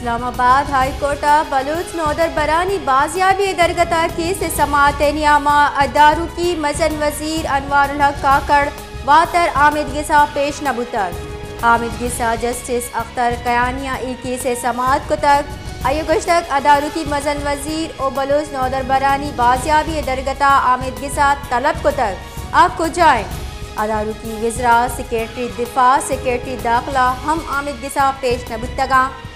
اسلام آباد high court ءَ بلوچ نودربرانی بازیابی ءِ درگت ءَ کیس ءِ سماعت ءِ نیام ءَ داروکی مزن وزیر انوار الحق کاکڑ واتر آمید گس ءَ پیش نہ بوتگ۔ آمید گس ءَ جسٹس اختر کیانی ءَ اے کیس ءِ سماعت کتگ۔ آئی ءَ گوشتگ، داروکی مزن وزیر ءُ بلوچ نودربرانی بازیابی ءِ درگت ءَ آمید گس ءَ طلب کتگ، آ کجا اِنت؟ داروکی وزرا، سیکرٹری دفاع، سیکرٹری داخلہ ہم آمید گس ءَ پیش نہ بوتگ اَنت۔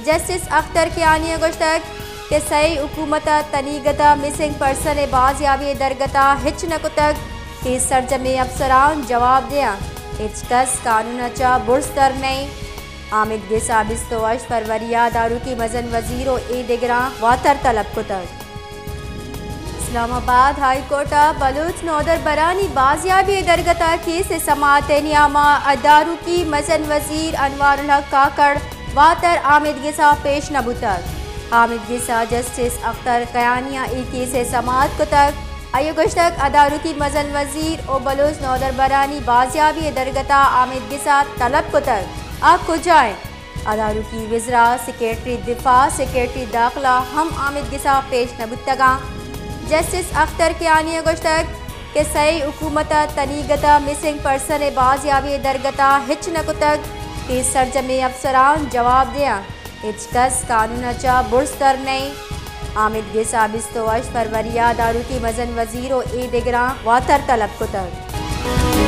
جسٹس اختر کیانی ءَ گوشتگ کہ سئے حکومت ءَ تنیگت ءَ مسنگ پرسن ءِ بازیابی ءِ درگت ءَ ہچ نہ کتگ کہ سرجمیں افسران جواب دیاں، ہچ کس قانون ءَ چہ برز تر نہ اِنت۔ آمید گس ءَ بیست ءُ ہشت فروری ءَ داروکی مزن وزیر ءُ اے دگراں واتر طلب کتگ۔ اسلام آباد ہائی کورٹ ءَ بلوچ نودربرانی بازیابی ءِ درگت ءَ کیس ءِ سماعت ءِ نیام ءَ داروکی مزن وزیر انوار الحق کاکڑ واتر آمید گس ءَ پیش نہ بوتگ۔ آمید گس ءَ جسٹس اختر کیانی ءَ اے کیس ءِ سماعت کتگ۔ آئی ءَ گوشتگ، داروکی مزن وزیر ءُ بلوچ نودربرانی بازیابی ءِ درگت ءَ آمید گس ءَ طلب کتگ، آ کجا اِنت؟ داروکی وزرا، سیکرٹری دفاع، سیکرٹری داخلہ ہم آمید گس ءَ پیش نہ بوتگ اَنت۔ جسٹس اختر کیانی ءَ گوشتگ کہ سئے حکومت ءَ تنیگت ءَ مسنگ پرسن ءِ بازیابی ءِ درگت ءَ ہچ نہ کتگ کہ سرجمیں افسران جواب دیاں، ہچ کس قانون ءَ چہ برز تر نہ اِنت۔ آمید گس ءَ بیست ءُ ہشت فروری ءَ داروکی مزن وزیر ءُ اے دگراں واتر طلب کتگ۔